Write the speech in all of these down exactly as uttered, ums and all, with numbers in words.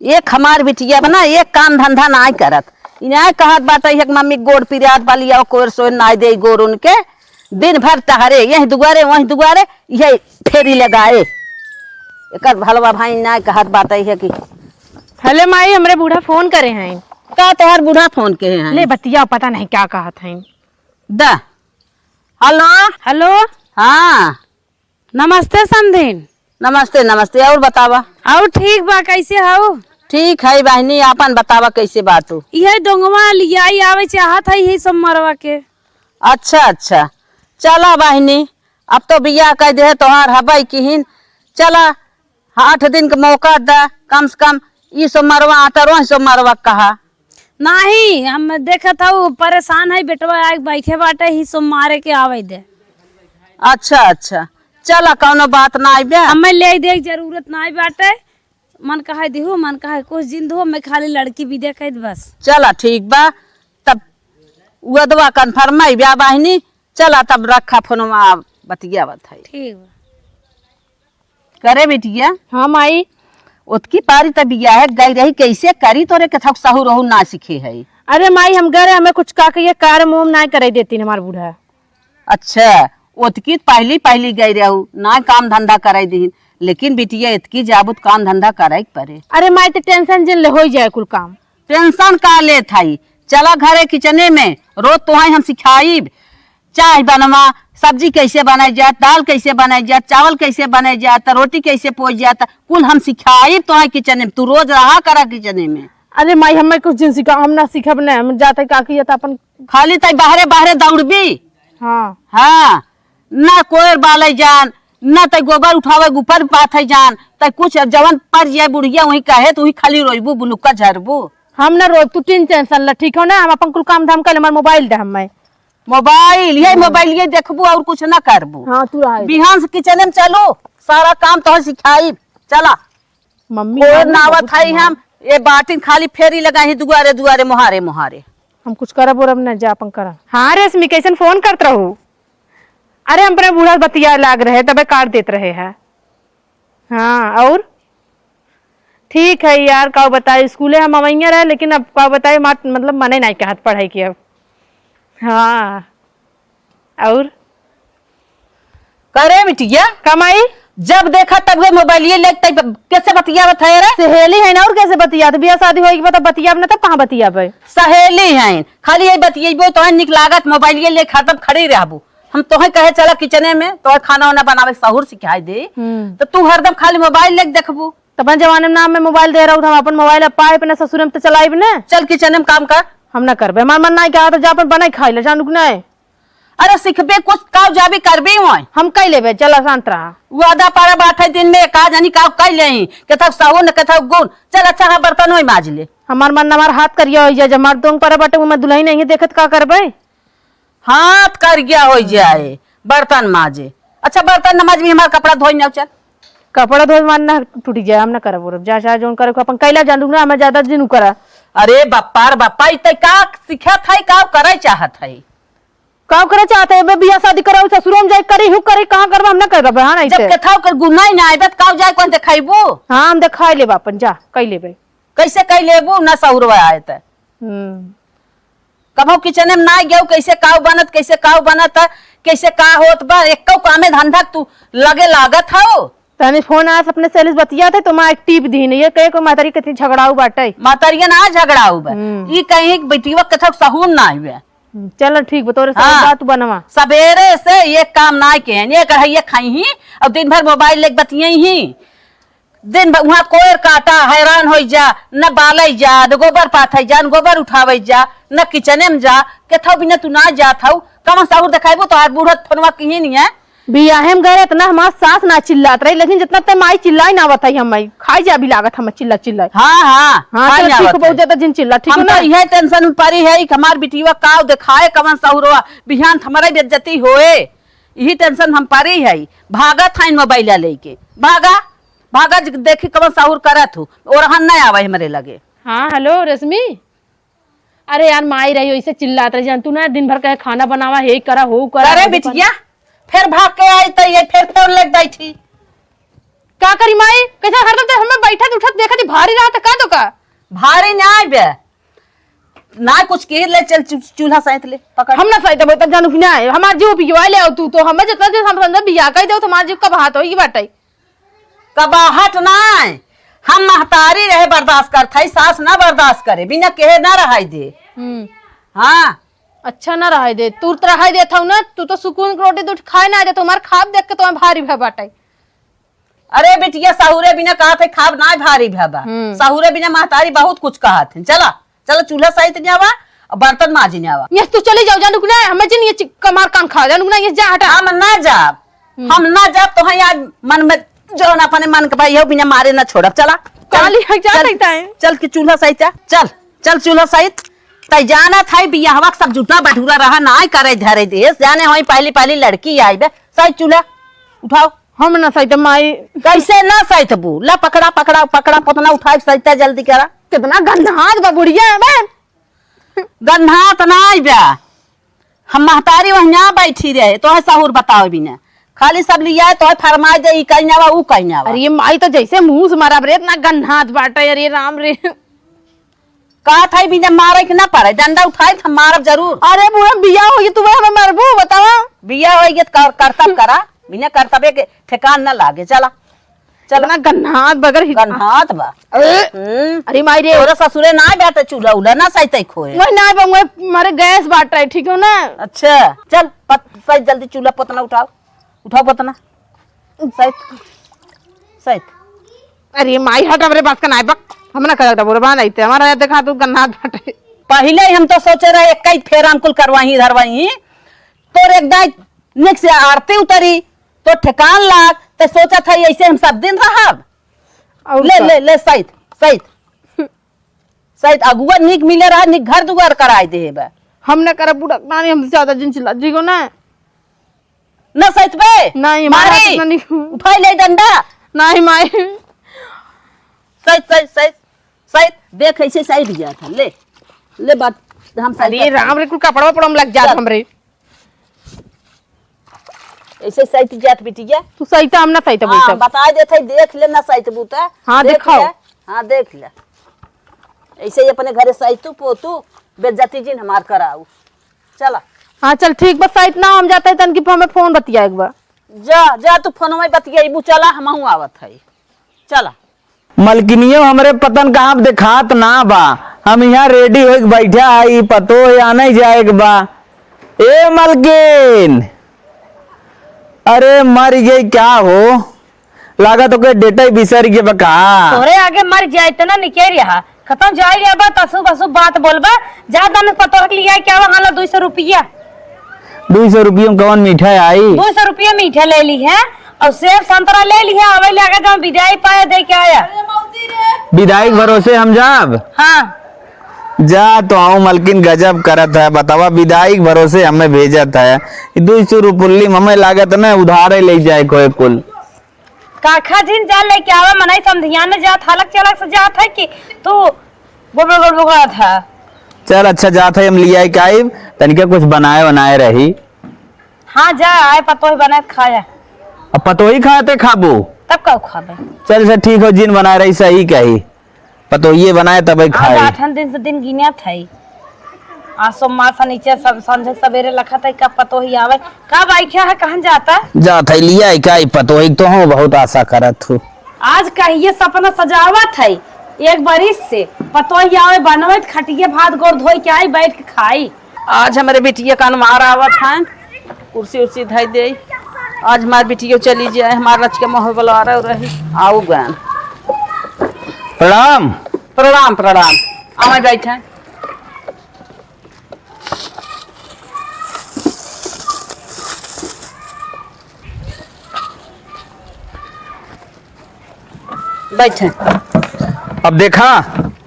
एक हमार बिटिया बा ना, एक काम धंधा नाय करत। इन्हें कहत बाटे, "एक मम्मी गोड़ पिरात बा, लियाओ कोयर सोयर नाय दे गोड़ उनके।" दिन भर टहरे, यहीं दुआरे, वहीं दुआरे, यही फेरी लगाए। एकर भलवा भाई नाय कहत बाटे है कि हेलो माई, हमरे बूढ़ा फोन करे हैं। का तोहार बूढ़ा फोन के हैं? ले बतिया, पता नहीं क्या कहत हैं। द। हेलो। हेलो। हाँ। नमस्ते समधिन। नमस्ते, नमस्ते। और बतावा? और ठीक बा, कैसे हऊ? ठीक है बहिनी, आपन बतावा, कैसे बा तू? इहे डोंगवा लियाई आवे चाहत है, यही सब मरवा के। अच्छा, अच्छा, चला बहिनी, अब तो बियाह कह दे तोहार हबई किहिन, चला आठ दिन के मौका द, कम से कम ई सब मरवा आतर, वही सब मरवा कहा। नाही, हम देखत हऊ परेशान है, बेटवा आके बैठे बाटे, ही सो मारे के आवे दे। अच्छा, अच्छा, चला, कौनो बात नाई बे। हमें ले दे के जरूरत नाई बाटे, मन कहे दिहू, मन कहे कुछ जिन दो, मैं खाली लड़की भी देखे बस। चला, ठीक बा, तब वदवा कन्फर्म है ब्या बहिनी, चला तब रखा फोनवा, बतियावत है। ठीक बा। करे बिटिया। हाँ माई। ओतकी पारी त बियाहे गई रही, कैसे करी, तोरे केथक सहू रहू ना सीखे है। अरे माई, हम गए रहे, हमें कुछ का कहिए, काम उम ना करे देतीन हमार बूढ़ा। अच्छा, ओतकी पहली पहली गई रहू, ना काम धंधा करे दीन, लेकिन बिटिया इतकी जाबुत काम धंधा करे के परे। अरे माई, तो टेंशन जिन ले, हो जाए कुल काम। टेंशन का लेत हई? चला घरे किचने में, रोज तोहाई हम सिखाइब। चाय बनवा, सब्जी कैसे बनाई जात, दाल कैसे बनाई जात, चावल कैसे बनाई जात, रोटी कैसे पोई जात, कुल हम सिखाइब तोहाई किचने में। तू रोज रहा करा किचने में। अरे माई, हमें कुछ दिन सिखा, हम ना सीखब ना, हम जाते का किया त अपन। खाली तई बाहरे बाहरे दौड़बी। हाँ। हाँ, ना कोयर बाले जान, ना तई गोबर उठावे ऊपर पाथे जान, तई कुछ जवन पर जाए बुढ़िया वही कहे, तू ही खाली रोइबू, बुलुक्का झरबू। हम ना रोइब, तू टीन टेंशन ला, ठीक हो ना? हम अपन कुल काम धाम कर ले, हमार मोबाइल दे हमें। मोबाइल, यही हाँ। मोबाइल ये देखबू और कुछ ना करबू। हाँ, तू रहा। बिहान से किचने में चलू, सारा काम तोहर सिखाई। चला। मम्मी, और हम ना नावत बहुत हई बीमार। हम, ये बाटिन खाली फेरी लगाई दुआरे दुआरे, मोहारे मोहारे। हम कुछ करब और अब ना जा अपन करब। हाँ रेशमी, कैसन फोन करत रहू? अरे हम अपने बूढ़ा बतिया लाग रहे, तबे काट देत रहे है। हाँ, और? ठीक है यार, का बताए, स्कूले हम अवैया रहे, लेकिन अब का बताए, मात-, मतलब मने नहीं कहत पढ़ाई की अब। हाँ, और? करे बिटिया। कमाई? जब देखा तब वे मोबाइलिए लेके तब कैसे बतियावत है रे? सहेली है ना, और कैसे बतियात? बियाह शादी होई के बाद अब बतियाब ना, तब कहाँ बतियाबे? सहेली है, खाली ये बतियेबो, तोहे निक लागत, मोबाइलिए लेके हरदम खड़ी रहबू। हम तोहे कहे चला किचने में, तोहे खाना वाना बनावे के सहूर सिखाई दे, हम्म। तो तू हरदम खाली मोबाइल लेके देखबू। त अपन जमाने में ना हमें मोबाइल दे रहू, त हम अपन मोबाइल अब पाए अपने ससुरे में त चलाइब ने। चल किचन में काम कर। हम ना करबे, हमार मन ना कहा त जा अपन बनाई खाई ले, जानू कि नहीं? अरे सिखबे कुछ, काव जाबी करबी होय। हम कई लेबे, चल शांत रहा। वादा पारा बात है दिन में का जानी काव कई लेही, केथक साबुन केथक गुण। चल अच्छा हाँ बर्तन होई माज ले। हमार मन हमार हाथ करिया होई जाए, जब हमार दोंग पारा बाटे वो मैं दुल्हन नहीं देखत का करबे? हाथ करिया होई जाए, बर्तन माजे। अच्छा बर्तन न माज भी हमार कपड़ा धोई ना चल। कपड़ा धोए मार ना टूटी जाए, हम ना करब उरब। जा, जा, जौन करे को अपन कैला जानू ना, हमें ज्यादा जिन करा। अरे बप्पा रे बप्पा, ई तै का सीखत है, का करे चाहत है? का करे चाहत है? बे बियाह शादी कराऊ, ससुरो में जाए करी, हूँ करे, कहाँ करबा, हम ना करब, हाँ नहीं जब से। केथाव कर गुनाई ना आइबे, त काव जाए कौन देखाइबू? हाँ, हम देखाई लेबा अपन, जा, कई लेबे। कैसे कई लेबू, ना सहुरवा आए त। हम्म। कभो किचने में ना गयो, कैसे काव बनत, कैसे काव बनत, कैसे का होत बा, एक्को कामे धंधा तू लगे लागत हौ। तनी फोन आस अपने सहेली से बतियात है, तो माँ एक टीप दीन, ये कहे को महतारी कितनी झगड़ाऊ बाटे। महतारिया ना झगड़ाऊ बा। हम्म। ई कहीं कि बेटिया के थोक सहून ना हुए। हम्म, चलो ठीक बा, तोरे सब हाँ। बात बनवा। सबेरे से ये काम ना के हैं, ये कढ़ैया खाई ही और दिन भर मोबाइल लेके बतियाई ही। दिन भर उहाँ कोयर काटा, हैरान होई जा, न बालई जा, न गोबर पाथई जा, न गोबर उठावई जा, न किचने में जा, केथौ बिना तू ना जात हऊ, कवन साहुर देखाइबू, तोहार बूढ़त फोनवा किहिन है। बियाहे में गए इतना हमार सास ना चिल्लात रही, लेकिन जितना ते माई चिल्लाई ना आवत है, हम खाई जा भी लागत हम चिल्ला चिल्लाई। हाँ, हाँ, हाँ, खाई चलो ना ठीक आवत हो, बहुत है। ज्यादा जिन चिल्ला, ठीक हम हो तो ना? इहे टेंशन में पड़ी है कि हमार बिटिया काव देखाए, कवन साहुरवा, बिहान त हमारा बेइज्जती होए, यही टेंशन हम पड़ी है। भागत है मोबाइल लेके, भागा। भागा ज-, देखी कवन साहुर करत हूँ, ओरहन नहीं आवे हमरे लगे। हाँ, हेलो, रश्मि। अरे यार, माई रही, ऐसे चिल्लात रही, जान, तू ना दिन भर कहे खाना बनावा, हे करा, हो करा, अरे हो बिटिया, फिर भाग के आई तो ये फिर फोन लग बैठी। का करी माई, कैसे हरदम ते हमें बैठत उठत देखत ही भारी रहत, का तो का? भारी नाहीं बे, ना कुछ कही, ले चल चू-, चूल्हा साइत ले, पकड़। हम ना साइत, अब तब जानू कि ना, हमार जीव पियो ले आओ तू तो, हमें जितना दिन हम समझ बिया कह दे, तुम्हार जीव कब हाथ होई बाटे। कबाहट नाय, हम महतारी रहे बर्दाश्त करत हई, सास ना बर्दाश्त करे, बिना कहे ना रहाई दे। हम्म। हाँ। अच्छा ना रहाई दे, तू तो रहाई देत हऊ ना, तू तो सुकून के रोटी दूध खाए ना दे, तुम्हार खाब देख के तुम्हार भारी भय बाटे। अरे बिटिया, सहुरे बिना कहत है खाब ना भारी भय बा। हम्म। सहुरे बिना महतारी बहुत कुछ कहत है। चला, चला चूल्हा साइत न्यावा और बर्तन माजी न्यावा। यस, तू चली जाओ, जानू कि ना, हमें जिन ये चि-, कमार कान खा, जानू कि ना, ये जा हटा। हम ना जाब, हम्म। हम ना जाब, तो है आज मन में जौन अपने मन के भाई हो, बिना मारे ना छोड़ब। चला, चल, काली है, जा चल, सकता है। चल के चूल्हा साइत जा, चल, चल चूल्हा साइत। तै जानत है बियाहवा के सब जुटा बटुरा रहा, नाय करे धरे देस, जाने होई पहली पहली लड़की आई बे, साइत चूल्हा उठाओ। हम ना साइत माई। कैसे ना साइत बू? ला पकड़ा, पकड़ा, पकड़ा, पोतना उठाए के साइत जल्दी करा। कितना गंधात बा बुढ़िया है बे। गंधात नाय बे, हम महतारी वहियाँ बैठी रहे, तोहे सहूर बतावे बिना। खाली सब लिया है, तोहे फरमाए दे, ई कहीं आवा, ऊ कहीं आवा। अरे ये माई तो जैसे मुंह से मारा रे, इतना गन्हात बाटे, अरे राम रे। कहत है बिना मारे के ना पड़े, डंडा उठाए त हम मारब जरूर। अरे बूढ़ा बिया होई, तू हमें मारबू, बतावा। बिया होई त कर, करतब करा, बिना करतबे के ठेकान ना लागे, चला। चल। इतना गन्हात बगर ही गन्हात बा। अरे। हम्म। अरे माई रे। तोरा ससुरे ना बाटे चूल्हा उल्हा ना सहित खोए। वही ना बा, वही मारे गैस बाटे, ठीक हो ना? अच्छा, चल, पत-, सहित जल्दी चूल्हा पोतना उठाओ। उठाओ पोतना। सहित। सहित। अरे माई हट, हमरे बात का नाय बक। हम ना करत बोरे बा नहीं ते। हमारा याद देखा तू गन्हात बाटे। पहिले ही हम तो सोचे रहे, एक ही फेरा हम कुल करवाई, धरवाई। तोर एक दाई निक से आरती उतरी, तो ठेकान लाग, तो सोचत है ऐसे हम सब दिन रहब। और ले, का? ले, ले, सहित, सहित। सहित अगुआ निक मिले रहा, निक घर दुआर कराई दे बा। हम ना करब बुढ़ा, नानी हमसे ज्यादा जिन चिल्ला, जी को ना। ना सहित बे? नहीं, मारी। मारा तो नहीं। उठाई ले डंडा। नहीं, माई। सहित, सहित, सहित, सहित, देख ऐसे सहित जात है, ले, ले बात, हम सहित अरे करते हैं। राम रे, कुल कपड़ा वपड़ा में लग जात चल। हमरे। ऐसे सहित जात बिटिया। तू सहित, हम ना सहित हाँ, बोलते। बता देत है, देख ले ना सहित बूता। हाँ, देख दिखाओ। ले। हाँ, देख ले। ऐसे ही अपने घरे सहितू पोतू, बेइज्जती जिन हमार कराऊ। चला। हाँ, चल ठीक बा, सहित ना हम जाते हैं, तन की हमें फोन बतिया एक बार। जा, जा, तू फोन में बतियाईबू, चला, हमहू आवत है। चला। मलकिनियो हमरे पतन कहाँ देखात ना बा। हम यहाँ रेडी होइके बैठा है, ई पतो है आने जाए के बा। ए मलकिन, अरे मर गई क्या हो? लागत ओके डेटा ही बिसर गए बा का? तोरे आगे मर जाए इतना निकल रहा। खतम जाए रहा बा, तसु बसु बात बोलबा। जा दन पतोह के लिए क्या वहाँ ला दो सौ रुपया। दो सौ रुपया में कौन मीठा आई? दो सौ रुपया मीठा ले ली है और सेब संतरा ले ली है, अबे ले आके जब विदाई पाए दे के आया। विदाई के भरोसे हम जाब? हाँ। जा तो आऊं मलकिन, गजब करत है, बतावा विदाई के भरोसे हमें भेजत है। ई दो सौ रुपया में हमें लागत न उधारे ले जाए कोई कुल। काखा जिन जा लेके आवा, मनई समधिया में जात, हलक चलक से जात है कि तू गोबड़ गोबड़ करत है। चल अच्छा जात है, हम लिया के आइब, तनिका कुछ बनाए बनाए रही। हाँ जा, आए पतोही बनाए त खाया। अब पतोही खाए ते खाबो? तब का खाबे? चल अच्छा ठीक हो, जिन बनाए रही सही कही, पतोहिए बनाए तबे हम खाए। आठन दिन से दिन गिनत है। आज सोमवार, शनिचर, सब संझे सबेरे लखत है, कब पतोही आवे, कब आई क्या है, कहाँ जाता? जात है लिया है क्या ई पतोही, तो हम बहुत आशा करत हूँ। आज कहिए सपना सजावत है, एक बरिस से पतोही आवे, बनवे त खटिए भात गोड़ धोई के आई, बैठ के खाई। आज हमरे बिटिया का अनवार आवत है, कुर्सी उर्सी धई दे। आज हमार बिटियो चली जाए, हमार रच के मोहर बला रही। आओ गन। प्रणाम। प्रणाम, प्रणाम। आवे बैठे। बैठे। अब देखा।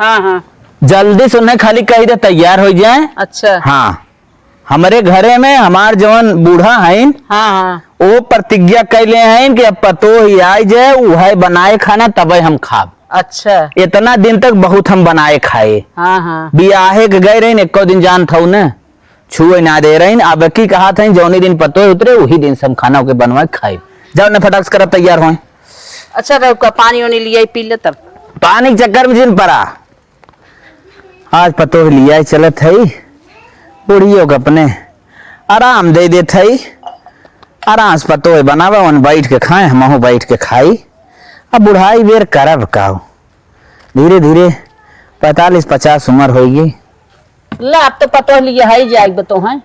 हाँ, हाँ। जल्दी से उन्हें खाली कही दे, तैयार हो जाए। अच्छा। हाँ, हमरे घरे में हमार जवन बूढ़ा हईन, हाँ, हाँ। वो प्रतिज्ञा कैले हईन कि अब पतोह ही आई जाए, उहे बनाए खाना, तबे हम खाब। अच्छा। इतना दिन तक बहुत हम बनाए खाए। हाँ, हाँ। बियाहे के गए रहीन, एको दिन जानत हऊ न, छुए ना दे रहीन। अब की कहा था, जौनी दिन पतोह उतरे, वही दिन से हम खाना ओके बनवा के खाए। जाओ न, फटाक से करब, तैयार होए। अच्छा, रउका पानी ओनी लियाई, पी ले तब। पानी के चक्कर में जिन परा। आज पतोह लियाई चलत हई, बुढ़ियो के अपने आराम दे देत हई। आराम से पतोह बनावे, ओन बैठ के खाए, हमहू बैठ के खाई। अब बुढ़ाई बेर करब काऊ? धीरे धीरे पैंतालीस पचास उम्र होइगी। ला, अब तो पतोह लियाई जाई बतो हैं,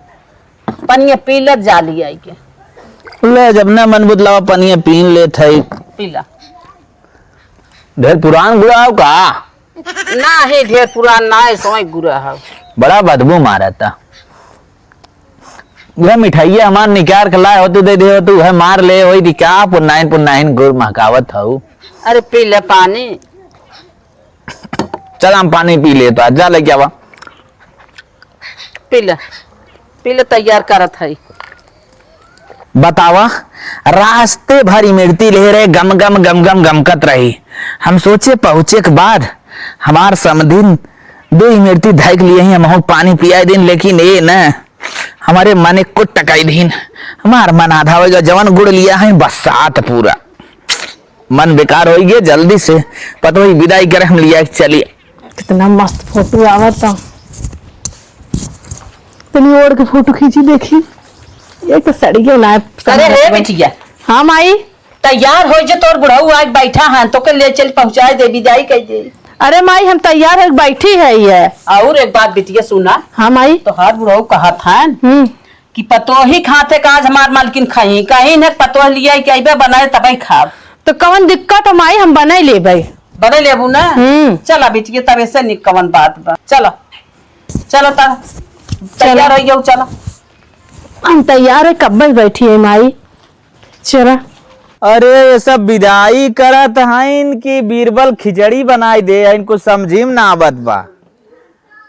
पनिया पी ले जा लियाई के। ले, जब ना मन बुतलावा, पनिया पीन लेत हई। पी ला। ढेर पुरान गुड़ा हो का? ना ही, ढेर पुरान ना है, सोई गुड़ा हो। बड़ा बदबू मारता। वह मिठाइया हमार निकार के लाए हो तू, दे दे हो तू, वह मार ले होई थी क्या? पुन्नाइन पुन्नाइन गुड़ महकावत हऊ। अरे पी ले पानी। चल हम पानी पी ले तो, जा लेके आवा। पी ले, पी ले, तैयार करत हई। बतावा, रास्ते भर इमरती ले रहे, गम गम गम गम गमकत रही। हम सोचे पहुँचे के बाद हमार समधिन दो इमरती धैक लिए ही, हमहू पानी पियाई दिन, लेकिन ए न, हमरे मने कुछ टकाई दिन। हमार मन आधा होइगा, जवन गुड़ लिया है बसात पूरा। मन बेकार होइगे, जल्दी से पतोही विदाई करे, हम लिया के चली। कितना मस्त फोटो आवत। तनी ओढ़ के फोटो खींची, देखी। ये तो सड़ी गयो ना। अरे रे बिटिया। हाँ माई। तैयार हो जे, तोर बुढ़ऊ आज बैठा है, तोके ले चल पहुँचाए दे, विदाई कर दे। अरे माई, हम तैयार है, बैठी है ये। और एक बात बिटिया सुना। हाँ माई। तोहार बुढ़ऊ कहत है हम्म। कि पतोही खाते का आज हमार मालकिन खाई, कहीं न पतोह लिया के अइबे बनाए तबे खाब। तो कौन दिक्कत है माई, हम बनाए लेबे। बने लेबू ना? हम्म। चला बिटिया, तब ऐसे निक कवन बात बा। चला, चला ता, चला। तैयार हो गयो, चला। हम तैयार है, कब्बे बैठी है माई। चला। अरे, ये सब विदाई करत हईन कि बीरबल खिचड़ी बनाई दे, इनको समझी में ना आवत बा।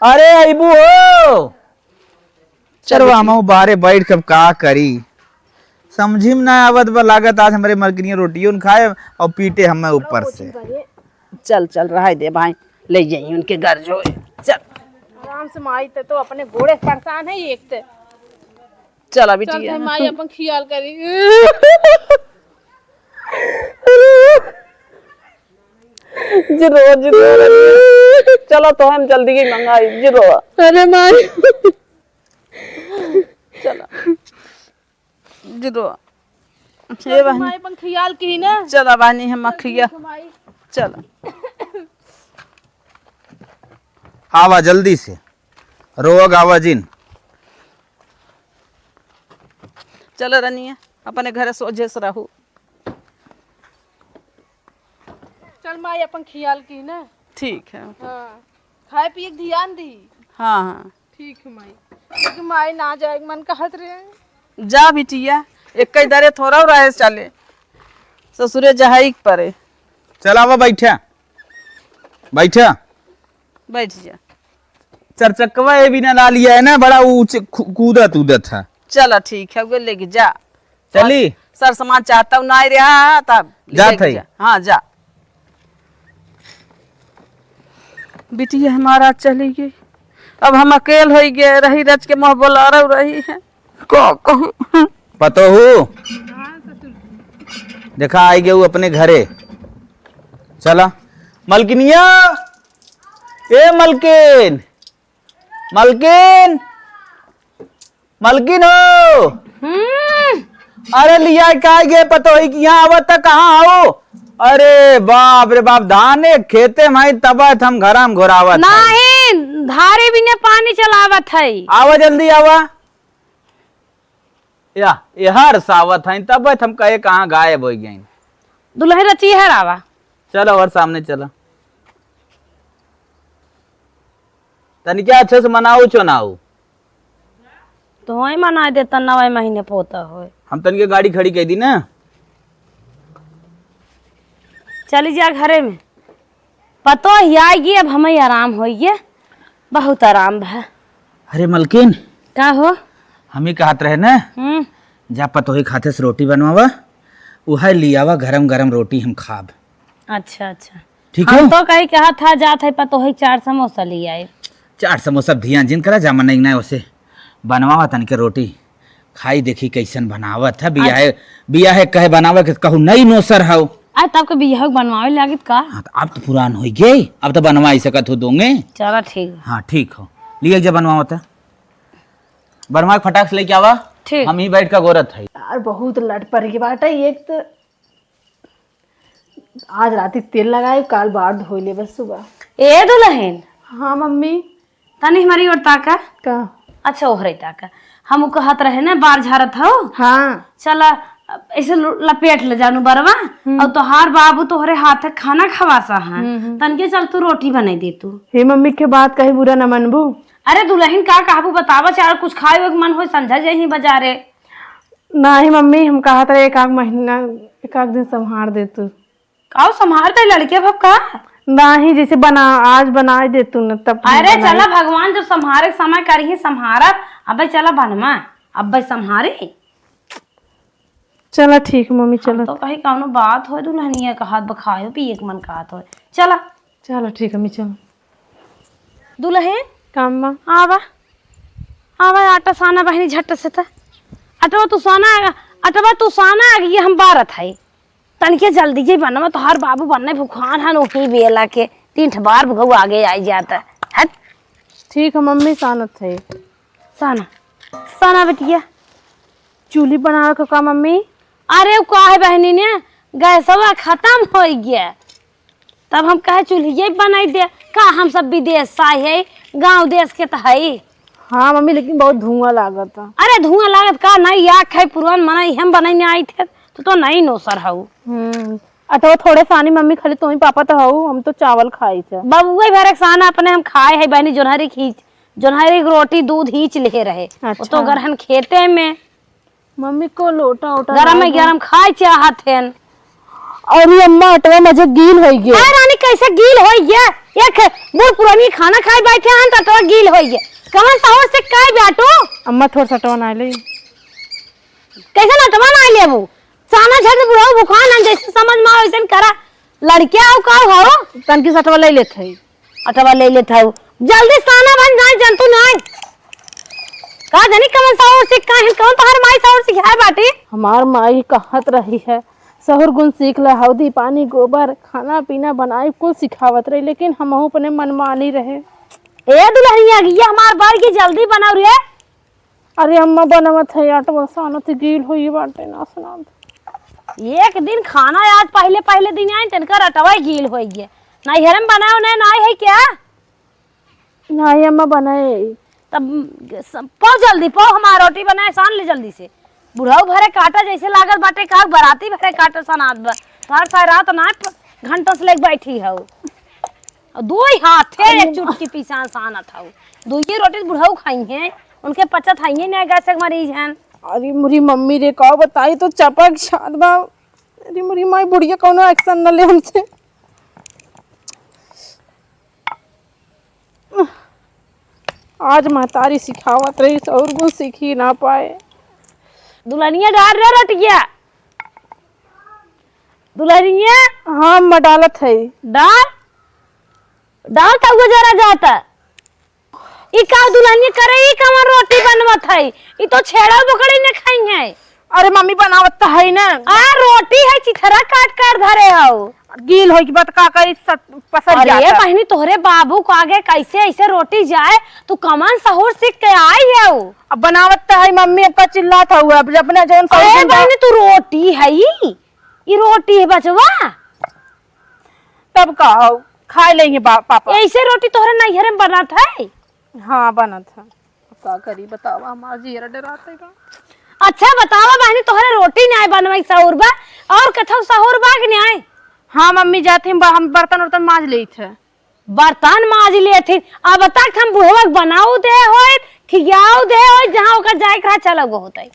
अरे, अइबू हो? चल चलो, बेटी। हमहू बाहरे बैठ के अब का करी, समझी में ना आवत बा। लागत आज हमरे मलकिनिया रोटियों न खाए और पीटे हमें ऊपर से। चल, चल, रहे दे भाई, ले जाई उनके घर जो। चल। आराम से माई, ते तो अपने गोड़े परेशान है एक ते। चला चल, बिटिया। ते माई अपन ख्याल करी। जिरो, जिरो। चलो तो हम जल्दी ही मंगाई, जिरो। अरे माई। चला। जिरो। हे चल, बहनी। माई अपन ख्याल की ना। चला बहनी, हम अखिया। ठीक है, माई। चला। आवा जल्दी से। रोग आवा जिन। चलो रनिया, अपने घरे सोझे से रहू। चल माई, अपन ख्याल की ना। ठीक है। हाँ, खाए पिए के ध्यान दी। हाँ, हाँ। ठीक है माई। लेकिन माई ना जाए के मन कहत रहे। जा बिटिया, एक ही दरे थोड़ा रहे चले, ससुरे जहाई के परे। चल आवा, बैठा, बैठा। बैठ जा। चरचकवा ए बिना ला लिया है ना, बड़ा ऊंच कू-, कूदत उदत है। चला ठीक है, वो लेके जा। चली। सर सामान चाहता हूँ, ना रहा तब जात लेके है। जा। हाँ, जा। बिटिया हमारा चली गई, अब हम अकेल हो गए, रही रच के मुँह बोला रही है। का कहूँ? पतोहू, देखा, आई गऊ अपने घरे। चला, मलकिनिया, ए मलकिन, मलकिन, मलकिन हो। हम्म। अरे लिया का गे पतोही कि यहाँ आवत त कहाँ हो? अरे बाप रे बाप, धाने खेते में आई तब हम घरा में घोरावत है। नहीं, धारे बिने पानी चलावत है। आवा जल्दी आवा। या, ये हर सावत हैं, तब हम कहे कहाँ गायब हो गए। दुल्हन रची है रावा। चलो और सामने चलो। तनिके अच्छे से मनाओ चुनाव। तो होए मनाए देता, नवे महीने पोता होए। हम तनिके गाड़ी खड़ी कह दी ना। चली जा घरे में। पतो ही आएगी, अब हमें आराम होइए, बहुत आराम भा। अरे मलकिन। का हो? हम ही कहत रहे ना, हम्म। जा पतोही खाते से रोटी बनवावा, उहे लियावा गरम गरम रोटी हम खाब। अच्छा, अच्छा। ठीक हम हो? तो कही कहा था जात है पतोही चार समोसा ले आए। चार समोसा धियान जिन करा, जा मन नहीं ना उसे बनवावा तनिके रोटी। खाई देखी कैसन बनावत है, बियाहे, अच्छा। बियाहे कहे बनावे के कहू नहीं नोसर हौ। अरे, तब के बियाह बनवावे लागित का? हाँ, तो अब तो पुरान होइ गए, अब तो बनवा ही सकत हो दोगे। चला, ठीक। हाँ, ठीक हो। लिए एक जा बनवावा था। बनवा के फटाक से लेके आवा। ठीक। हम ही बैठ के गोरत है। यार, बहुत लट पड़ गई बाटे। एक तो आज राती तेल लगाए, काल बार धोई ले बस सुबह। ए दुलहिन। हाँ मम्मी। तनी हमरी ओर ताका। का? अच्छा, ओहरे ताका। हम उ कहत रहे ना, बार झारत हौ। हाँ। चला, ऐसे ल-, लपेट ले जानू बरवा। हम्म। और तोहार बाबू तोहरे हाथ खाना खवासा है। हम्म, हम्म। तनके चल तू रोटी बनाई दे तू। हे मम्मी के बात कही बुरा न मनबू। अरे दुलहिन, का कहबू बतावा, चाहे कुछ खाए के मन हो, संझा जइहीं बजारे। नाही मम्मी, हम कहत रहे एक आध महीना, एक आध दिन संभार दे तू। काऊ संभार दे लड़के भब का? नाही, जैसे बना, आज बनाए दे तू न, तब हम अरे बनाई। चला, भगवान जब संभारे के समय करिहीं संभारब। अबे चला बनवा, अबे संभारे। चला ठीक मम्मी, हम चला। तो कहीं कौनो बात हो, दुलहनिया का हाथ बखायो पिए के मन कहत हो। चला। चला ठीक मम्मी, चला। दुलहिन। काम बा। आवा, आवा, आटा साना बहिनी झट से त। अटवा तू साना, अटवा तू साना, आगे हम बारत है। तनके जल्दी जे बनवा, तोहार बाबू बनने भुखान हन, ओही बेला के तीन ठे बार भुखऊ आगे आई जाता। हट। ठीक है मम्मी, सानत है। साना, साना बेटिया। चूल्ही बनावे के का मम्मी? अरे, उ का है बहनी ने, गैसवा खत्म हो गया, तब हम कहे चूल्हिए बनाई दे। का हम सब विदेश से आए है, गाँव देश के तो है। हाँ मम्मी, लेकिन बहुत धुआं लागत है। अरे धुआं लागत का नहीं, या खाए पुरान मना हम बनाई नहीं आई थे, तो, तो नहीं नौसर हऊ। हम्म, अटवा थोड़े सानी मम्मी, खाली तुम ही पापा तो हऊ, हम तो चावल खाई थे। बबुआ भर एक साना अपने हम खाए है बहनी, जोन्हरी खींच, जोन्हरी रोटी दूध हीच ले रहे, वो तो अच्छा। गरहन खेते में। मम्मी को लोटा ओटा गरम ला में दो। गरम खाए चाहत हन। अरे अम्मा, अटवा मजे गील होई गए। अरे रानी, कैसे गील होई गया? एक बूढ़ पुरानी खाना खाए बैठे हन, तो अटवा गील होई गया। कमन सहूर से काहे बाटू? अम्मा, थोड़ा सा अटवा ना ले। कैसे अटवा ना लेबू? साना झट बुढ़ऊ भुखान हन, जैसे समझ में आवे, वैसे करा। लड़के आओ, का हो? तनकी सा अटवा ले लेत है। अटवा ले लेत हऊ। जल्दी साना बन जाए, जंतु नाय। का जानी कमन सहूर सीख का है, कौन तोहर माई सहूर सिखाए बाटी? हमार माई कहत रही है, "सहूर गुण सीख ले, हौदी पानी गोबर, खाना पीना बनाई, कुल सिखावत रही, लेकिन हमहू अपने मनमानी रहे।" ए दुलहनिया, ये हमार बार की जल्दी बनाओ रे। अरे अम्मा बनवत है, अटवा सानत गील होई बाटे, ना सुनात। एक दिन खाना आज पहले, पहले दिन आइन, तनकर अटवा गील होई गए। नैहर में बनाओ ने, नाय है क्या? नाय अम्मा बनाए। तब स-, पाओ जल्दी, पाओ हमार रोटी बनाए, सान ले जल्दी से। बुढ़ऊ भरे काटा जैसे लागत बाटे, का बराती भरे काटा सनात बा। तोहार सारी रात ना घंटों से लेके बैठी हऊ। और दो ही हाथ है, एक चुटकी पीसान सानत हऊ। दो ये रोटी बुढ़ऊ खाई हैं, उनके पचत है, ये नहीं गैस के मरीज हैं। अरे मुरी मम्मी रे, का बताई, तो चपक छात बा। अरे मुरी माई, बुढ़िया कौनो action न ले हमसे। आज महतारी सिखावत रही, सहूर गुण सीखी ना पाए। दुलहनिया डाल रे रोटिया। दुलहनिया। हाँ अम्मा, डालत है। डाल, डाल, तब वो जरा जाता। ई का दुलहनिया करे, ई कवन रोटी बनवत है? ई तो छेड़ा बोकड़ी ने खाई है। अरे मम्मी, बनावत तो है ना। आ, रोटी है, चिथरा काट काट धरे हऊ। गील होई के बाद का करी, सत-, पसर अरे जाता। बहिनी, तोहरे बाबू को आगे कैसे ऐसे रोटी जाए? तू कमन सहूर सीख के आई हऊ? अब बनावत तो है मम्मी, अब का चिल्लात हऊ? अब अपना जौन अरे सहूर बा- बहिनी, तू रोटी है ई? ई रोटी है बचवा? तब का हो, खाए लेंगे बा-, पापा। ऐसे रोटी तोहरे नैहरे में बनत है? हाँ, बनत है। का करी बतावा, हमार जियरा डरात है बा। अच्छा बतावा बहनी, तोहरे रोटी नाय बनवाई सहूर बा, और कथौ सहूर बा कि नाय? हाँ मम्मी, जात ही हम बर्तन उर्तन माज लेत है। बर्तन माज लेत ही, अब तक हम बुढ़वा के बनाऊ दे होइत, खियाऊ दे होइत, जहाँ ओकर जाए के रहा चला गो होतई।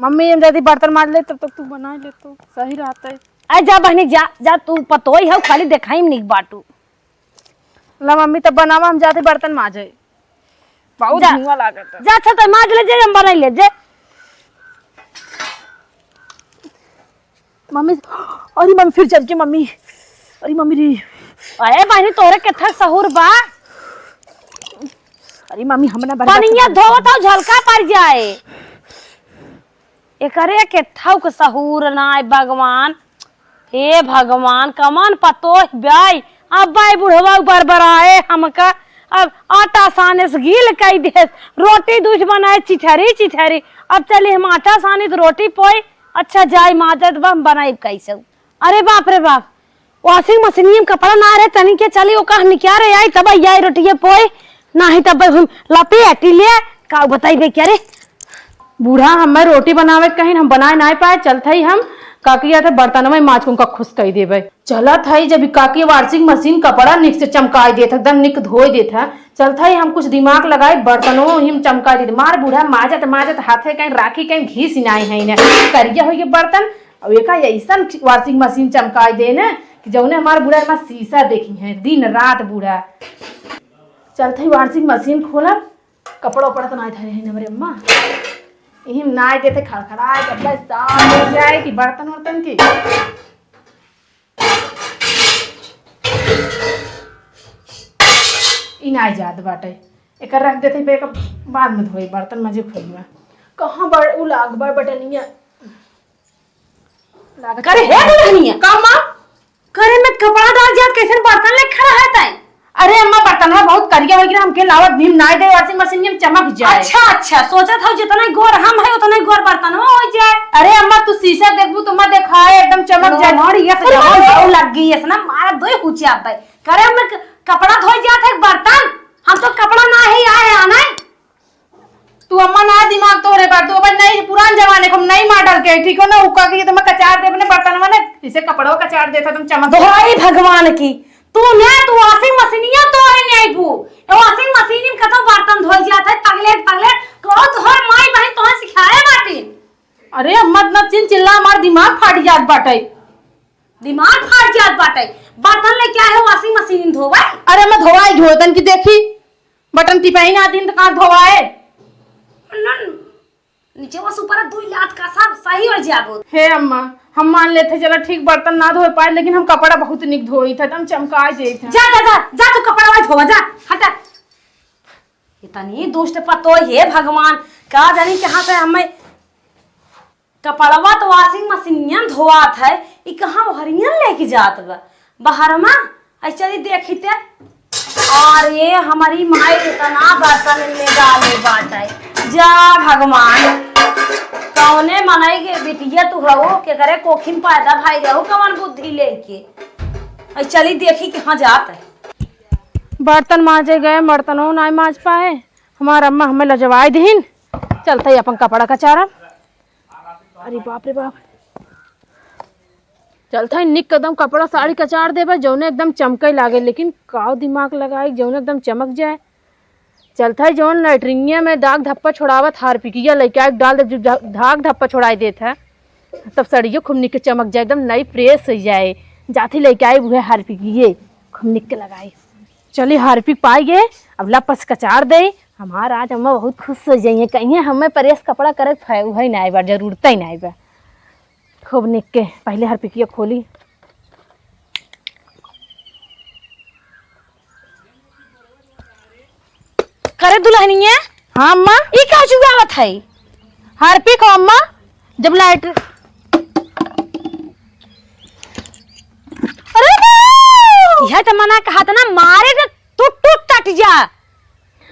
मम्मी, हम जल्दी बर्तन माज ले, तब तक तू बना ले तो सही रहतई। अरे जा बहनी जा, जा तू पतोई हऊ, खाली देखाई में निक बाटू। ला मम्मी, तब बनावा, हम जाते बर्तन माजे। बहुत जा। धुआं लागत है। जा, अच्छा, तो माज ले जे, हम बनाई ले जे। मम्मी, अरे मम्मी, फिर चल के मम्मी, अरे मम्मी रे। अरे बहनी, तोहरे केथा सहूर बा? अरे मम्मी, हम ना बर्दाश्त पनिया कर धोवत हऊ, झलका पड़ जाए। एकरे केथाऊ के सहूर नाय भगवान। हे भगवान, कमन पतोह बाई, अब बाई बुढ़वा बरबराए हमका। अब आटा साने से गील कई देस, रोटी दूध बनाए चिठरी चिठरी। अब चली हम आटा सानी तो रोटी पोई। अच्छा जाई माजत बा, हम बनाई कैसे? अरे बाप रे बाप, washing machine में कपड़ा ना रहे, तनी के चली ओका हम निकारे आई, तब आई रोटिये पोई, नाही तब हम लपेटी ले। का बताई बे क्या रे? बूढ़ा हमें रोटी बनावे के कहिन, हम बनाए नाई पाए, चलत हई हम काकी आते बर्तनवा माज के उनका खुश कई देबे। चलत हई जब ई काकी washing machine कपड़ा निक से चमकाई देत है, एकदम निक धोई देत है, चलत हई हम कुछ दिमाग लगाई, बर्तनवा ही में चमकाई देत। मार बूढ़ा माजत माजत हाथे कहीं राखी कहीं घीस ही नाई है इन्हें, करिया होई के बर्तन। अब एका ऐसन washing machine चमकाई दे ने कि जौने हमार बूढ़ा हमार शीशा देखी है दिन रात बूढ़ा। चलत हई washing machine खोलब, कपड़ा उपड़ा तो नाई धरे हैं हमरे अम्मा। इही में नाई देते खड़खड़ाए, जब बस साफ हो जाए कि बर्तन वर्तन की। ई नाई जात बाटे, एकर रख देते पे, एकर बाद में धोई, बर्तन मजे खोई बा। कहाँ बड़ उ लाग बड़ बटनिया। लागत करे हे दुल्हनिया। का माँ? करे में कपड़ा डाल जात, कैसन बर्तन लेके खड़ा है तैं? अरे अम्मा, बर्तनवा बहुत करिया हो गया, हमके लावत भीम नाई दे, washing machine में चमक जाए। अच्छा, अच्छा, सोचत हौ जितना गोर हम है उतना गोर बर्तनवा हो जाए। अरे अम्मा, तू शीशा देखबू तो मत देखाए, एकदम चमक जाए। और ये तो जवान बहू लग गई है ना, मारा दो ही हुचिया पे। करे में क-, कपड़ा धोई जात है बर्तन, हम तो कपड़ा ना ही आए आना है। तू अम्मा ना दिमाग तोहरे बात, तू अपन नई पुरान जमाने को हम नई मॉडल के, ठीक हो ना? हुक्का के ये तो मैं कचार दे अपने बर्तनवा ने, इसे कपड़वा कचार देता तुम चमक। दोहाई भगवान की, तू ना तू washing मशीनिया तो है नहीं आईबू। ए washing मशीन में कतो बर्तन धोई जात है, पगले पगले, कहो तोहर माई बहन तोहर सिखाए बाटी। अरे अम्मा इतना चिन चिल्ला हमार दिमाग फाट जात बाटे। दिमाग फाट जात बाटे, बर्तन लेके आए हो washing मशीन में धोवे? अरे अम्मा धोवाई धोतन की देखी, बटन टिपाई ना दिन तो कहाँ धोवाए? न, नीचे वो ऊपर दुई लात का सब सही हो जाबो। हे अम्मा, हम मान लेते चला ठीक बर्तन ना धोए पाए, लेकिन हम कपड़ा बहुत निक धोई थे, एकदम चमकाए देत है। जा, जा, जा, जा तू कपड़ा वही धोवा, जा, हटा। इतनी दुष्ट पतोह, हे भगवान, का जानी कहाँ से हमें कपड़वा तो washing मशीनिया में धोआत है, ई कहाँ ओहरियन लेके जात बा? बहरमा, ऐसे ही देखी ते। अरे, हमारी माई इतना बर्तन में डाले बाटे। जा भगवान, कौने मनई के बिटिया तू हऊ, केकरे कोखिन पैदा भई रहू, कवन बुद्धि लेके? ऐ चली देखी कहाँ जात है। बर्तन माजे गए, बर्तनो नाई माज पाए। हमार अम्मा हमें लजवाई दिहिन। चलत ही अपन कपड़ा कचारब। अरे बाप रे बाप। चलत ही निक एकदम कपड़ा साड़ी कचार देबे, जौने एकदम चमके लागे, लेकिन काव दिमाग लगाई, जौने एकदम चमक जाए। चलत ही जौन लैट्रिनिया में दाग धप्पा छोड़ावत हारपिकिया लइके आए, डाल दे, जो धा-, दाग धप्पा छोड़ाई देत है, तब सड़ियो खूब निक चमक जाए, एकदम नई fresh हो जाए। जात ही लइके आई उहे हारपिकिये, खूब निक लगाई। चली हारपिक पाई गए, अब लपस कचार दे। हमार आज अम्मा बहुत खुश हो जाइए, कहिए हमें प्रेस कपड़ा करे फै-, उहे नाई बा, जरूरत ही नाई बा। खूब निक के पहले हरपिकिया खोली। करे दुल्हनिया? हाँ अम्मा। ई का चुआवत है? हारपिक हो अम्मा, जब लाइट। अरे बा! यह तो मना कहा था ना, मारे के टूट टूट टट जा।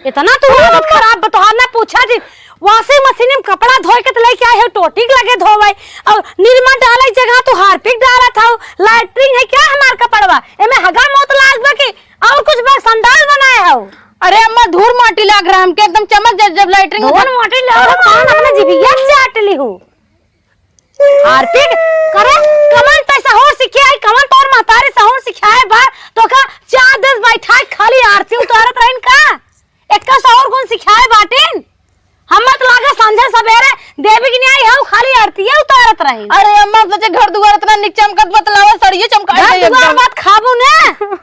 इतना तू आदत खराब बा तोहार, ना पूछा जी। Washing machine में कपड़ा धोए के त लेके आए हो, टोटी के लगे धोवे, और निरमा डाले जगह तू हारपिक डालत हो। लैट्रिन है क्या हमार कपड़वा? एमे हगा मौत लाग बा कि और कुछ बा, संडास बनाए हो? अरे अम्मा, धूर माटी लाग रहा हमके, एकदम चमक जाए जब लैट्रिन में धूर माटी लाग रहा, कौन अपने जिभिया चाट ली हो? हारपिक करे, कवन तै सहूर सिखे आई, कवन तोर महतारी सहूर सिखाए बा, तोका चार दिन बैठाए खाली आरती उतारत रहिन का? एक्का सहूर गुण सिखाए बाटिन? हमें तो लागे संझे सबेरे देवी की न्याय हऊ खाली आरती उतारत रही। अरे अम्मा, सोचे घर दुआर इतना निक चमकत बतलावा, सड़िए चमकाए घर जाए दुआर एकदम। मत खाबू ने,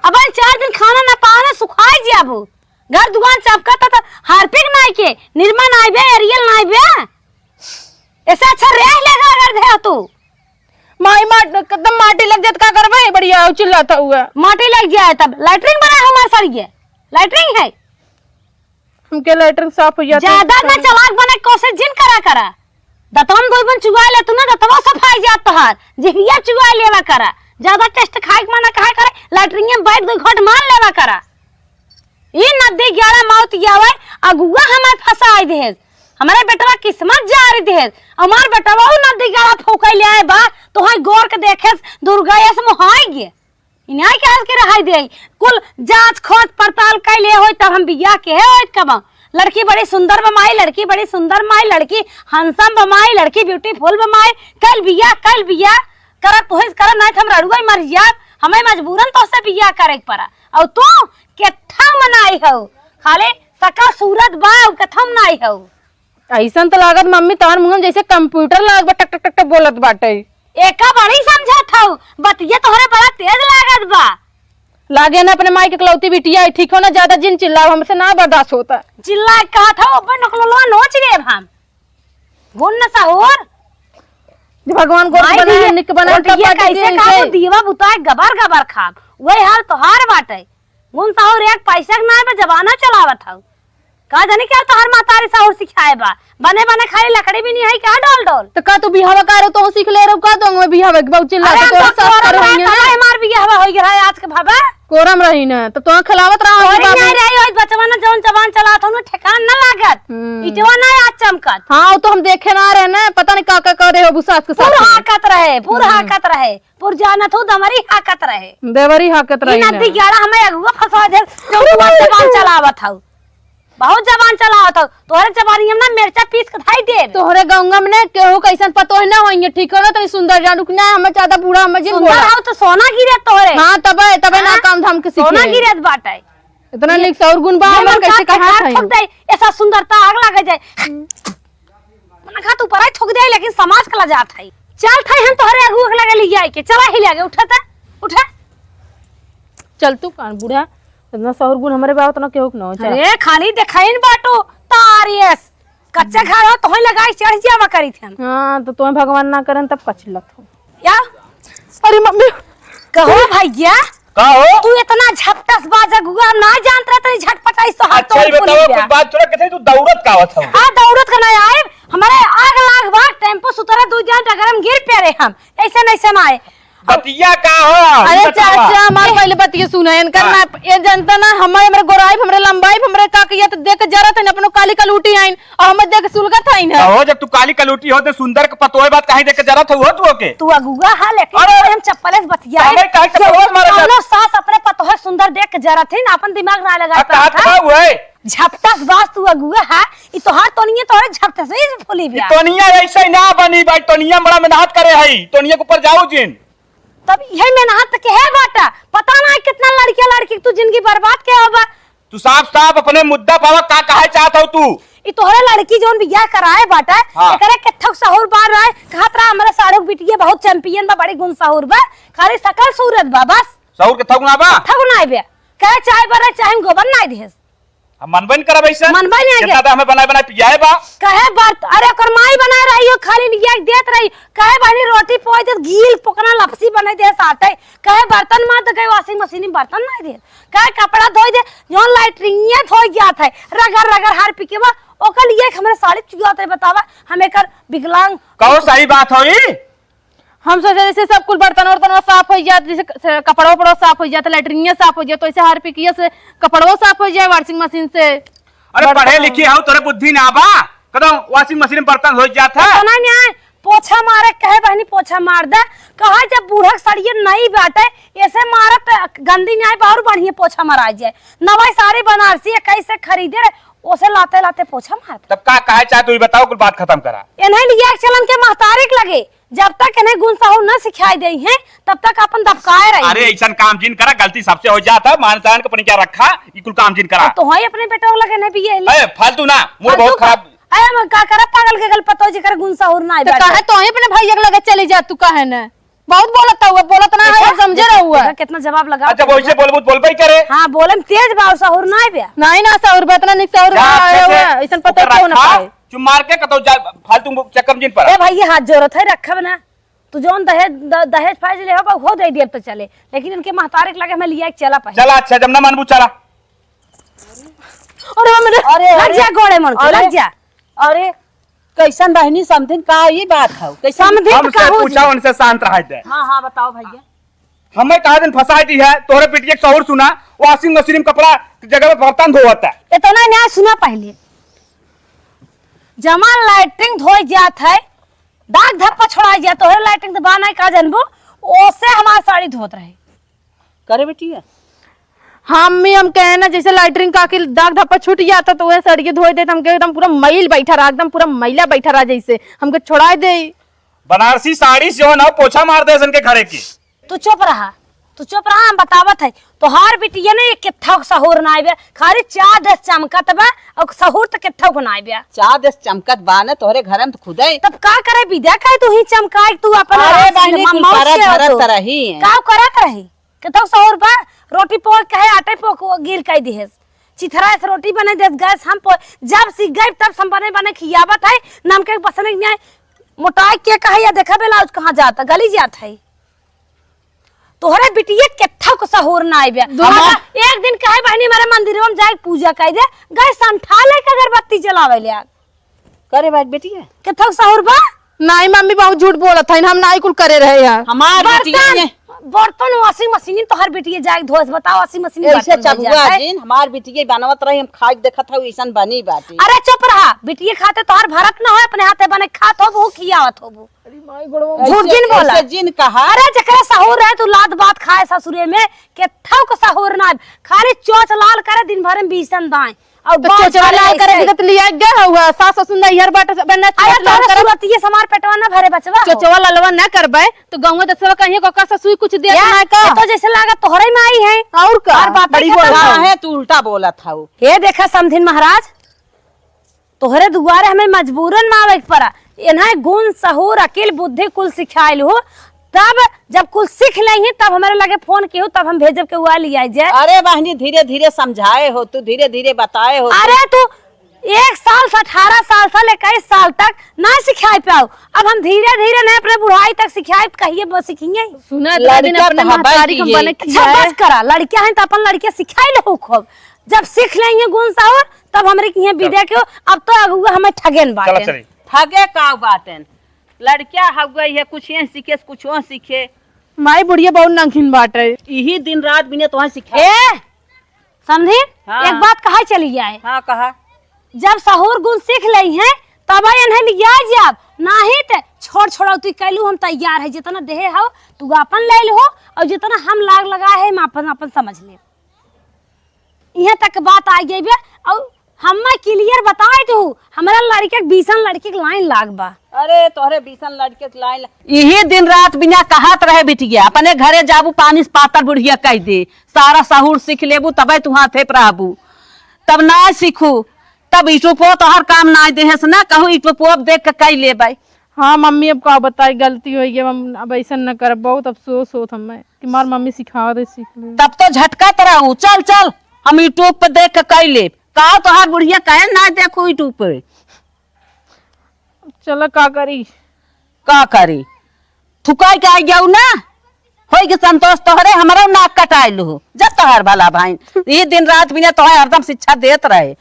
अब चार दिन खाना ना पावे, सुखाए जाबू। घर दुआर चमकत त हारपिक नाई के, निरमा नाई बे, एरियल नाई बे। ऐसे अच्छा रेह लेगा अगर दे तू। माई माट-, एकदम माटी लग जात, का करबे? बढ़िया चिल्लात हुआ। माटी लग जाए तब लैट्रिन बनाए हमार सड़िए। लैट्रिन है। हमके लैट्रिन साफ हो जात ज्यादा ना चलाक बने कोशिश जिन करा करा। दतवन गोइबन चुआ ले तू ना, दतवा सफाई जात तोहार। जिभिया चुआ लेवा करा। ज्यादा टेस्ट खाए के मना काहे करे, लैट्रिन में बैठ दो घोट मार लेवा करा। ई नदी ग्यारह मौत आवे, अगुआ हमार फंसाई देहेस, हमारे बेटवा किस्मत जारी देहेस, हमार बेटवा उ नदी ग्यारह फूके ले आए बा, तोहाई गोर के देखेस दुर्गा यस मोहाई गे। इन्हें के हाल के रहाई दे, कुल जांच खोज पड़ताल कैले होई तब हम बियाह के है होई कब। लड़की बड़ी सुंदर बा माई, लड़की बड़ी सुंदर माई, लड़की handsome बा माई, लड़की beautiful बा माई, कल बियाह, कल बियाह। करत होइस करत, नाहीं त हम रड़ुआ मर जाब। हमें मजबूरन तोहसे बियाह करे के पड़ा। अउर तू केथम नाई हऊ, खाली सका सूरत बा, अउर केथम नाई हऊ। अइसन त लागत मम्मी तोहर मुँह में जैसे computer लाग बा, टक टक टक टक बोलत बाटे। एका बड़ी समझत हऊ, बतिया तोहरे बड़ा तेज लागत बा। लागे ना अपने माई के इकलौती बिटिया है, ठीक हो ना, ज्यादा जिन चिल्लाओ, हमसे ना बर्दाश्त होता। चिल्ला के कहत हऊ, अब्बे नकलवा नोच लेब हम। गुण न सहूर। जे भगवान गोर बनाए, निक बनाए, तब बाटे कैसे खाबो, दीवा बुताए गबर गबर खाब। वही हाल तोहार बाटे। गुण सहूर एक पैसा के नाय बा, जमाना चलावत हऊ। का जाने क्या तोहार महतारी सहूर सिखाए बा। बने बने खाली लकड़ी भी नहीं है क्या डोल डोल। तो का तू बिहावा का रो तो सीख ले रो का तो मैं बिहावा के बहुत चिल्ला अरे तो हम तोरा तो साथ कोरम करो रहा, नहीं तब ना। हमार बिहावा हो गया है आज के भाबा। कोरम रही ना, तो तोहार खिलावत रहा तोरे हमार बाबू। नहीं रही, ओइ बचवा ना जौन जबान चलात हो ना ठेकान ना लागत। हम्म। इटवा ना आज चमकत। हाँ, वो तो हम देखे ना रहे ना, पता नहीं का का करे हो बुसास के साथ पूरा में। हाकत रहे, पूरा हम्म। हाकत रहे। पुर जानत हूँ, दमरी हाकत रहे। देवरी हाकत ई रही ना ना। दिग्याड़ा हमें अगुआ फंसा दे, जो तू जबान चलावत हऊ। बहुत जबान चलावत हऊ। तोहरे जबानी हम ना मिर्चा पीस के धाई देब। तोहरे गौंगा में ना केहू कैसन पतोह ना होइए, ठीक हो ना? तनी सुंदर जानू कि ना, हमें ज्यादा बूढ़ा हमें जिन सुंदर बोला। हऊ तो सोना गिरे तोहरे। हाँ, तबे, तबे ना हाँ? काम धाम के सीखे। सोना गिरत बाटे। इतना ये निक सौर गुण बा, ये हमर मन कैसे का कहा खाक था ठोक दे, ऐसा सुंदरता आग लगे जाए। मन खा तू पराई ठोक दे, लेकिन समाज के लजात है। चल थे हम तोहरे अगुआ के लगे ले जाए के, चला ही ले आगे, उठा ता, उठा। चल तू कान बूढ़ा, इतना सौर गुण हमरे बा, उतना केहू के ना हो, चल। अरे खाली देखाइन बाटो, तारियस। कच्चा घर हो, तोहई लगाई चढ़ जावा करी थे हम। हाँ, तो तोहे भगवान ना करन तब कछलत हो। या? अरे मम्मी। कहो भैया। का हो? तू इतना झपटस बाज अगुआ, हम ना जानत रहे तनी झटपटाइस तो हाथ अच्छा, तोड़ ये फूल बताओ, गया। कुछ बात सुना, किथे तू दौड़त का आवत हो? हाँ, दौड़त का ना आए, हमारे आग लाग बा, टेम्पो सुतरा दू जान डगर में गिर पे रहे हम, ऐसे नहीं से ना आए। बतिया का हो? अरे ई बतावा। चाचा, हमार पहले बतिया सुना, इनकर हाँ। ना, ये जनता ना, हमारे, हमरे गोराई, हमरे लंबाई, हमरे का कहिया तो देख के जरत है, अपनो काली कलूटी आइन, और हमें देख के सुलगत है इन्हें। कहो, जब तू काली कलूटी हो, तो सुंदर के पतोहे बात काहे देख के जरत हो, तू ओके? तू अगुआ है, लेकिन अरे! हम चप्पले से बतिया। हमें काहे चप्पल से मारा कौनो जात? सास अपने पतोहे सुंदर देख के जरत है, ना अपन दिमाग ना लगा आ, पाता। कहा हुआ है? झपटस बास तू अगुआ है, ई तोहार तोनिया तोहरे झपटस से ही फूली ई बिया। तोनिया ऐसे ही ना बनी भाई, तोनिया बड़ा मेहनत करे है, तोनिया के ऊपर जाओ जिन। तब यही मेहनत के है बाटा, पता ना कितना लड़किया लड़की के तू जिंदगी बर्बाद के होबा। तू साफ साफ अपने मुद्दा पावा, का कहे चाहत हो तू? ई तोहरे लड़की जौन बियाह कराए बाटा, हाँ। एकरे के ठक सहूर बार रहे, कहत रहा हमरे साढ़ू के बिटिया बहुत champion बा, बड़ी गुण सहूर बा, खाली सकल सूरत बा बस। सहूर के थक ना बा? थक ना बे, कहे चाहे बरे चाहे हम गोबर ना दिहेस। हम मनबे न करब ऐसा। मनबे नहीं आगे। कितना तो हमें बनाए बनाए पियाए बा। कहे बर्त-, अरे ओकर माई बनाए रही हो, खाली लिया के देत रही। कहे बहनी रोटी पोई देत, गील पोकना लपसी बनाई दे साटे। कहे बर्तन मार दे, कहे washing machine में बर्तन नहीं दे। कहे कपड़ा धोई दे, जौन लैट्रिनिया धोई जात है, रगड़ रगड़ हार पी के बा, ओकर लिए हमरे साड़ी चुआत है, बतावा, हम एकर विकलांग। कहो सही बात हो ई? हम सोचे जैसे सब कुल बर्तन उर्तन साफ हो जात, जैसे क-, कपड़ा उपड़ा साफ हो जात, लैट्रिनिया साफ हो जात, तो ऐसे हारपिकिया से कपड़वा साफ हो जाए washing machine से। अरे बर्तन पढ़े लिखे हो, तोरे बुद्धि ना बा, कदम washing machine में बर्तन धोई जात है। तो नहीं, नहीं, पोछा मारे कहे बहनी पोछा मार दे, कहा जब बूढ़ा के सड़िए नहीं बाटे, ऐसे मारत गंदी में आई, बहुत बढ़िया पोछा मरा जाए। नवाई साड़ी बनारसी इक्कीस से खरीदे रहे, ओसे लाते लाते पोछा मार दे। तब का कहे चाहे तू ही बताओ, कुल बात खत्म करा। इन्हें लिया के चलन के महतारिक लगे, जब तक इन्हें गुण सहूर न सिखाई देई हैं, तब तक अपन दबकाए रही। अरे, ऐसन काम जिन करा, गलती सबसे हो जात है, मान तान के अपन क्या रखा, ई कुल काम जिन करा। तो तोहई अपने बेटवा लगे नहीं बिये ले। ए, फालतू ना, मूड फालतू बहुत का? खराब। ए, हम का करब, पागल के गल पतो जेकर गुण सहूर ना तो बाटे। काहे तोहई अपने भैया के लगे चली जा, तू काहे न? बहुत बोलत हऊ, बोलत ना है, देखा, समझे देखा, रहू है। देखा, कितना जवाब लगा अच्छा, के वैसे बोला। बोलबू तो बोलबे ही करे। हाँ, बोले में तेज बा और सहूर ना बे। नहीं ना, सहूर बा, इतना निक सहूर जा, बा, अच्छे आए से हुआ, ऐसन पता ओकरा क्यों ना रखा, पाए। चुप मार के कतौ जा, फालतू चक्कर में जिन पड़ा। ए भैया, हाथ जोड़त है, रखब ना। तू जौन दहेज, द-, दहेज फहेज ले हो, बा, हो दे दिए तो चले, लेकिन इनके महतारे के लगे हमें लिया के चला पाए। चला, अच्छा, जब ना मानबू, चला। अरे, मम्मी रे। अरे, लग अरे। जा गोड़े मन के, अरे। लग जा। अरे, कैसन बहिनी समधिन, का ई बात हौ? कैसन? समधिन हमसे कहू पूछा, जी। उनसे शांत रह जाए। हाँ, हाँ, बताओ भैया। हमें कहा दिन फंसाई दी है, तोहरे बिटिया के सहूर सुना, washing machine में कपड़ा के जगह पे बर्तन धोवत है। इतना न्याय सुना पहले। जमा लैट्रिन धोई जात है, दाग धब्बा छोड़ाई जात, तोहरे लैट्रिन तो बा नहीं का जनबो, ओसे हमार साड़ी धोत रहे। करे बिटिया? हाँ अम्मी, हम कहे ना, जैसे लैट्रिन का के दाग धब्बा छूट जाता तो वह सड़िए धोए देत, हमके एकदम पूरा मैल बैठा रहा, एकदम पूरा मैला बैठा रहा, जैसे हमके छोड़ाए दे। बनारसी साड़ी से हो ना पोछा मार दे इनके घरे की। तू चुप रहा, तू चुप रहा, हम बतावत है। तोहार बिटिया ने ये कित्थौ के सहूर ना आइबे, खाली चाँद अस चमकत बा और सहूर तो कित्थौ को ना आइबे। चाँद अस चमकत बा ने तोहरे घर में तो खुदे। तब का करे विद्या, काहे तू ही चमकाए, तू अपन अरे राज बहनी, कुल मौज करत से हो धरत तू। रही। का करत रही? कित्थौ सहूर बा, रोटी पोक कहे आटे पोक गिल कई दिहेस। चिथरा से रोटी बने देस, गैस हम पो-, जब सीख गई तब हम बने बने खियावत है, नमके बसने के न्याय मोटाई के कहे या देखा ब्लाउज कहाँ जाता, गली जात है। तोहरे बिटिया कित्थौ को सहूर ना आइबे। दुआ- हमार एक दिन कहे बहनी हमारे मंदिरवा में जाए पूजा कर दे, गए संठा लेके अगरबत्ती जलावे ले आ। करे बात बिटिया। कित्थौ को सहूर बा? नहीं मम्मी, बहुत झूठ बोलत है, हम नहीं कुल करे रहे हैं। हमार बिटिया बर्तन, ने बर्तन washing machine तो हर बिटिया जाए धोस, बताओ washing machine ऐसे बर्तन धोए चबुआ जाए। जिन, हमार बिटिया बनवत रही, हम खाए देखत हऊ, ऐसन बनी बाटी। अरे चुप रहा, बिटिया खाते तोहर भरत ना हो, अपने हाथे बने खात होबू, खियावत होबू। अरे माई गोड़वा। झूठ ऐसे, जिन बोला। ऐसे जिन कहा। अरे जेकरा सहूर रहे तू लात बात खाए ससुरे में, कित्थौ को सहूर ना, खाली चोच लाल करे दिन भर में बीसन दाए। और तो बात चोचवा करे लाल करे ऐसे। के तो लिया गए हुआ, सास ससुर नैहर बाटे सब ना अरे चोच लाल तोहरा करे। सुरतिये से हमार पेटवा ना भरे बचवा हो। चोचवा ललवा ना करबे तो गौवा दसवा कहिए को का ससुर कुछ देत या, ना का? ये तो जैसे लागत तोहरे में आई है। और का? और बातें बड़ी खत्म बोला हो। है, तू उल्टा बोलत हऊ। ये देखा समधिन महाराज, तोहरे दुआरे हमें मजबूरन में आवे के पड़ा। इन्हें गुण, सहूर, अकिल, बुद्धि कुल सिखाइल हो, तब जब कुल सीख लेही, तब हमारे लगे फोन किहू, तब हम भेजब के हुआ लिया जाए। अरे बहनी, धीरे धीरे समझाए हो तू, धीरे धीरे बताए हो तू। अरे तू एक साल से, अठारह साल से, इक्कीस साल तक ना सिखाई पाओ, अब हम धीरे धीरे नहीं अपने बुढ़ाई तक सिखाई, कहिए वो सीखेंगे। सुना, इतना दिन लड़का अपने तो हबाई महतारी को किए। बने अच्छा, खियाए। बस करा, लड़कियां हैं तो अपन लड़कियां सिखाई लो खूब, जब सीख लेंगे गुण सहूर, तब हमरे के यहाँ चल। विदा के हो, अब तो अगुआ हमें ठगेन चला बाटेन। चली। ठगे का बाटेन? लड़किया हउए है, कुछ ये सीखे, कुछ वो सीखे। माई बुढ़िया बहुत नंगिन बाटे। यही दिन रात बिने तोहे सिखा। ए, समधी, हाँ। एक बात कहा चली जाए। हाँ, कहा। जब सहूर गुण सीख लेई हैं, तब इन्हें लिया जाब, नाही ते छोड़ छोड़ो तू कैलू, हम तैयार है, जितना देहे हो तू अपन ले लो, और जितना हम लाग लगा है, हम अपन, अपन समझ ले। इहाँ तक बात आ गई बे, और हम्मे clear बताए तू, हमरा लड़के के बीसन लड़के के line लाग बा। अरे तोहरे बीसन लड़के के line ला-, इही दिन रात बिना कहत रहे बिटिया, अपने घरे जाबू पानी से पातर बुढ़िया कह दे, सारा सहूर सीख लेबू तबे तू हाथे पर रहबू, तब ना सीखू, तब इटुपो तोहर काम ना देहस ना कहू इटुपो देख के कह लेबै। हाँ मम्मी, अब का बताई, गलती होइ गई, हम अब ऐसा न करब। बहुत अफसोस होत हमें कि हमार मम्मी सिखा दे, सीख ले। तब तो झटकत रहू, चल चल, हम YouTube पे देख के कई लेब। का तोहार बुढ़िया कहे ना देखू YouTube पे? चल का करी? का करी? थुकाई के आई जाऊ ना, होई के संतोष तोहरे, हमरो नाक कटाइल हो। जब तोहार भला भाई, ई दिन रात बिना तोहे हरदम शिक्षा देत रहे।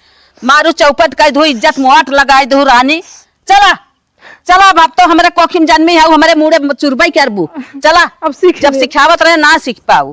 मारू चौपट कह दू, इज्जत मोट लगाई दू रानी। चला, चला, अब तो हमरे कोखी में जन्मी है, हमरे मुड़े चुरबई करबू। चला, अब सीख जब ले। सिखावत रहे, ना सीख पाऊ।